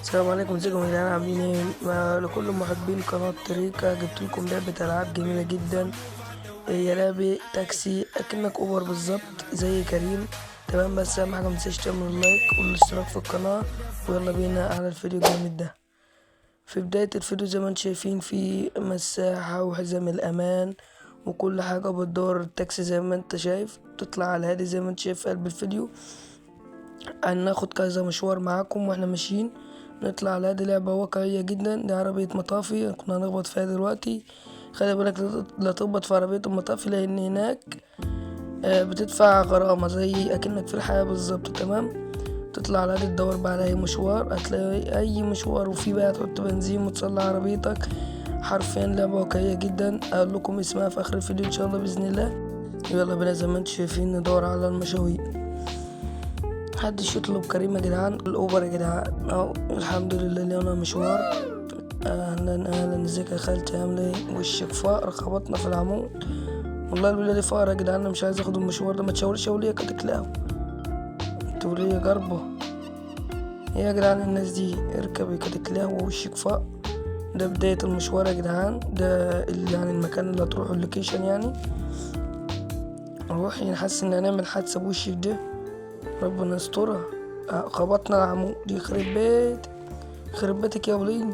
السلام عليكم، ازيكم يا جدعان؟ عاملين ايه؟ لكل محبين قناة تريكا جبت لكم لعبة العاب جميلة جدا. هي لعبة تاكسي اكنك اوبر بالظبط زي كريم، تمام؟ بس اهم حاجة متنساش تعمل لايك والاشتراك في القناة، ويلا بينا على الفيديو الجامد ده. في بداية الفيديو زي ما انتم شايفين في مساحة وحزام الامان وكل حاجة بتدور التاكسي زي ما انت شايف، تطلع على الهادي زي ما انت شايف في قلب الفيديو. هناخد كذا مشوار معاكم واحنا ماشيين، نطلع على هادي. لعبة واقعية جدا. دي عربية مطافي كنا هنخبط فيها دلوقتي، خلي بالك لا تخبط في عربية المطافي لأن هناك بتدفع غرامة زي أكنك في الحياة بالظبط، تمام؟ تطلع على هادي تدور بقى على أي مشوار، هتلاقي أي مشوار، وفي بقى تحط بنزين وتصلح عربيتك. حرفيا لعبة واقعية جدا، أقول لكم اسمها في آخر الفيديو إن شاء الله بإذن الله. يلا بينا زي ما انتم شايفين ندور على المشاوير. محدش يطلب كريم يا جدعان، الاوبر يا جدعان اهو. الحمد لله لقينا مشوار. اهلا اهلا، ازيك يا خالتي؟ عامله ايه؟ وشك فقر، خبطنا في العمود والله. الولاد فقر يا جدعان، انا مش عايز اخد المشوار ده. ما تشاوريش يا وليه كتكلاو، انتوا وليه جربه ايه يا جدعان؟ الناس دي اركبي كتكلاو ووشك فقر. ده بداية المشوار يا جدعان، ده يعني المكان اللي هتروحوا، ال location يعني. روح، حاسس ان هنعمل حادثة بوشك ده، ربنا يسترها. خبطنا العمود، يخرب بيت يخرب بيتك يا ولين،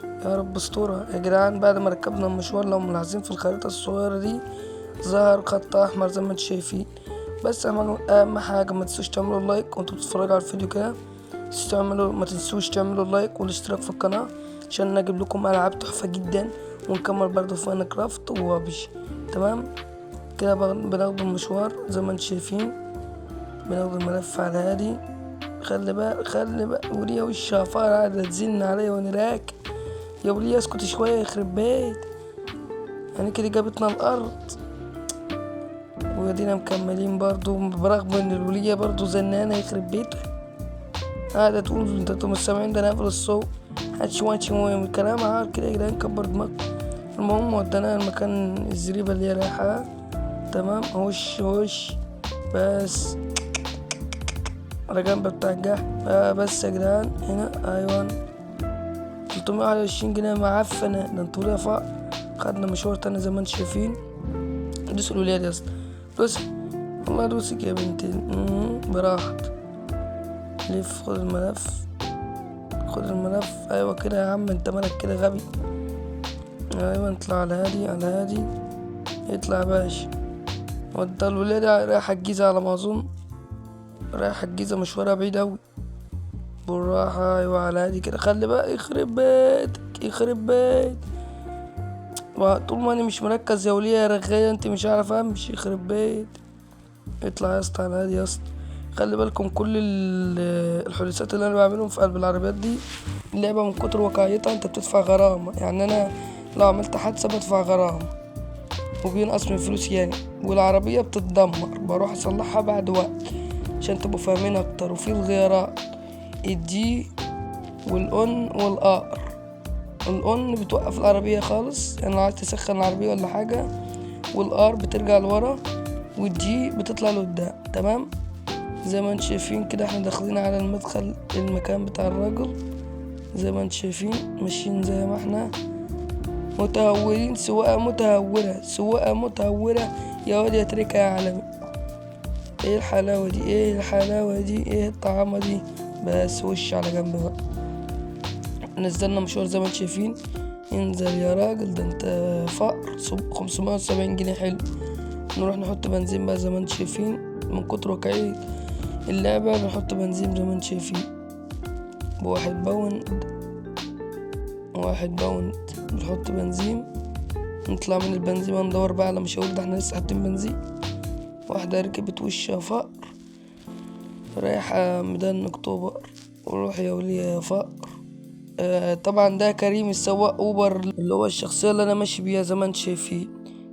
يا رب استرها يا جدعان. بعد ما ركبنا المشوار لو ملاحظين في الخريطة الصغيرة دي ظهر خط أحمر زي ما انتم شايفين. بس أهم حاجة ما تنسوش تعملوا like وانتوا بتتفرجوا على الفيديو كده، ما تنسوش تعملوا like والاشتراك في القناة عشان نجيب لكم ألعاب تحفة جدا، ونكمل برضه في ماينكرافت وبابجي، تمام كده؟ بناخد المشوار زي ما انتم شايفين، بناخد الملف على هادي. خلي بقى خلي بقى، وليا وشها فقر قاعدة تزن عليا وانا راكب. يا وليا اسكت شوية يخرب بيت، يعني كده جابتنا الأرض. وادينا مكملين برضو برغم ان الولية برضو زنانة يخرب بيتها، قاعدة تقول انتوا مش سامعين ده انا قافل الصوت، هاتش الكلام عار كده يا جدعان، كبر دماغك. المهم ودانا المكان الزريبة اللي هي رايحة، تمام؟ هوش هوش بس على جنب بتاع الجحر. بس يا جدعان هنا ايوه 321 جنيه معفنة، ده انتوا ليا فقر. خدنا مشوار تاني زي ما انتم شايفين. دوسوا الولاد يا اسطى، دوسي والله دوسك يا بنتي. براحتك، لف، خد الملف خد الملف، ايوه كده يا عم، انت مالك كده غبي؟ ايوه نطلع على هادي على هادي، اطلع يا باشا. وده الولاد رايحة الجيزة على ما اظن، رايحة الجيزة مشوارها بعيد اوي. بالراحة ايوه على هادي كده، خلي بقى يخرب بيتك يخرب بيت. طول ما انا مش مركز يا ولية يا رغاية انت مش عارفة امشي، يخرب بيت. اطلع يا اسطى على هادي يا اسطى. خلي بالكم كل الحدوثات اللي انا بعملهم في قلب العربيات دي، اللعبة من كتر واقعيتها انت بتدفع غرامة. يعني انا لو عملت حادثة بدفع غرامة وبينقص من فلوسي يعني، والعربية بتتدمر، بروح اصلحها بعد وقت عشان تبقوا فاهمين اكتر. وفي الغيارات الدي والان والار، الان بتوقف العربية خالص يعني لو عايز تسخن العربية ولا حاجة، وال R بترجع لورا، وال G بتطلع لقدام، تمام؟ زي ما انتم شايفين كده احنا داخلين على المدخل المكان بتاع الراجل، زي ما انتم شايفين ماشيين زي ما احنا متهورين، سواقة متهورة سواقة متهورة يا واد يا تريكة يا عالمي. ايه الحلاوة دي، ايه الحلاوة دي، ايه الطعامة دي. بس وش على جنب بقى. نزلنا مشوار زي ما انتم شايفين. انزل يا راجل ده انت فقر. 570 جنيه حلو. نروح نحط بنزين بقى زي ما انتم شايفين، من كتر واقعية اللعبة بنحط بنزين زي ما انتم شايفين ب1 pound، 1 pound بنحط بنزين. نطلع من البنزين ندور بقى على مشاوير، ده احنا لسه حاطين بنزين. واحدة ركبت وشها فقر رايحة ميدان اكتوبر، وروح يا ولية يا فقر. طبعا ده كريم السواق اوبر اللي هو الشخصية اللي انا ماشي بيها زي ما انتم شايفين،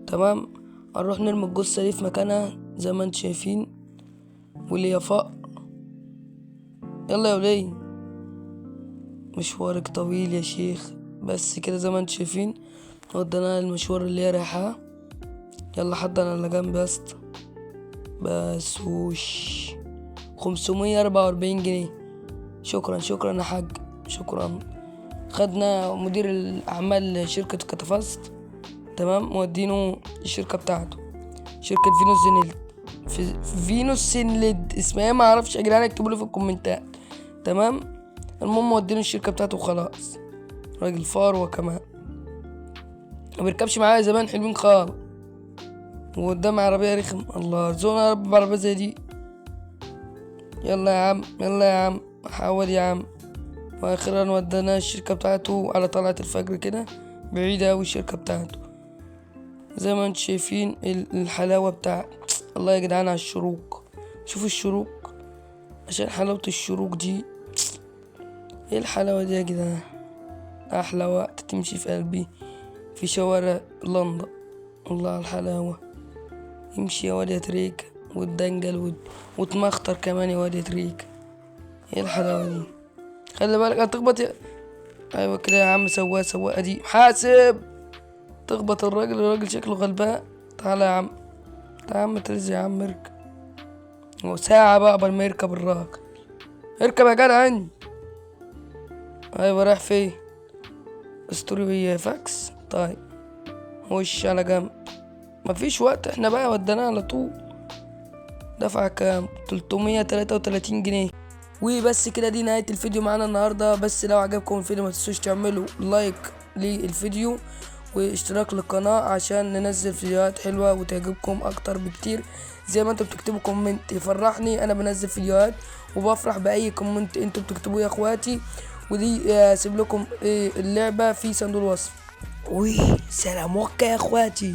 تمام؟ هنروح نرمي الجثة دي في مكانها زي ما انتم شايفين. ولية فقر، يلا يا ولية مشوارك طويل يا شيخ. بس كده زي ما انتم شايفين ودينا المشوار اللي هي رايحاه. يلا حد انا اللي جنبي يا اسطى. بس وش 544 جنيه. شكرا شكرا يا حاج، شكرا. خدنا مدير الاعمال شركة كتافست، تمام، مودينه الشركة بتاعته، شركة فينوس زينلد، فينوس سينلد اسمها ايه ما اعرفش يا جدعان، اكتبوا لي في الكومنتات. تمام، المهم ودينا الشركة بتاعته وخلاص. راجل فاروة كمان، ما بيركبش معايا زمان، حلوين خالص. وقدام عربية رخم، الله ارزقنا يا رب بعربية زي دي. يلا يا عم، يلا يا عم، حاول يا عم. واخيرا ودينا الشركة بتاعته على طلعة الفجر كده، بعيدة اوي الشركة بتاعته. زي ما انتم شايفين الحلاوة بتاع الله يا جدعان على الشروق. شوفوا الشروق، عشان حلاوة الشروق دي، ايه الحلاوة دي يا جدعان؟ احلى وقت تمشي في قلبي في شوارع لندن، والله على الحلاوة. امشي يا واد يا تريكة، وتدنجل وتمخطر كمان يا واد يا تريكة. ايه الحلاوة دي؟ خلي بالك هتخبط يا، ايوه كده يا عم، سواق سواقة دي، حاسب تخبط الراجل، الراجل شكله غلبان. تعالى يا عم، تعالى يا عم ترزي يا عم، اركب. هو ساعة بقى قبل ما يركب الراجل. اركب يا جدع انت. ايوه رايح فين؟ استوري فاكس. طيب وش على جنب، مفيش وقت، احنا بقى وديناه على طول. دفع كام؟ 333 جنيه. وبس كده، دي نهاية الفيديو معانا النهاردة. بس لو عجبكم الفيديو ما تنسوش تعملوا لايك للفيديو واشتراك للقناة عشان ننزل فيديوهات حلوة وتعجبكم اكتر بكتير. زي ما انتوا بتكتبوا comment يفرحني، انا بنزل فيديوهات وبفرح باي comment انتوا بتكتبوه يا اخواتي. ودي اسيب لكم اللعبة في صندوق الوصف. وسلام وكا يا اخواتي.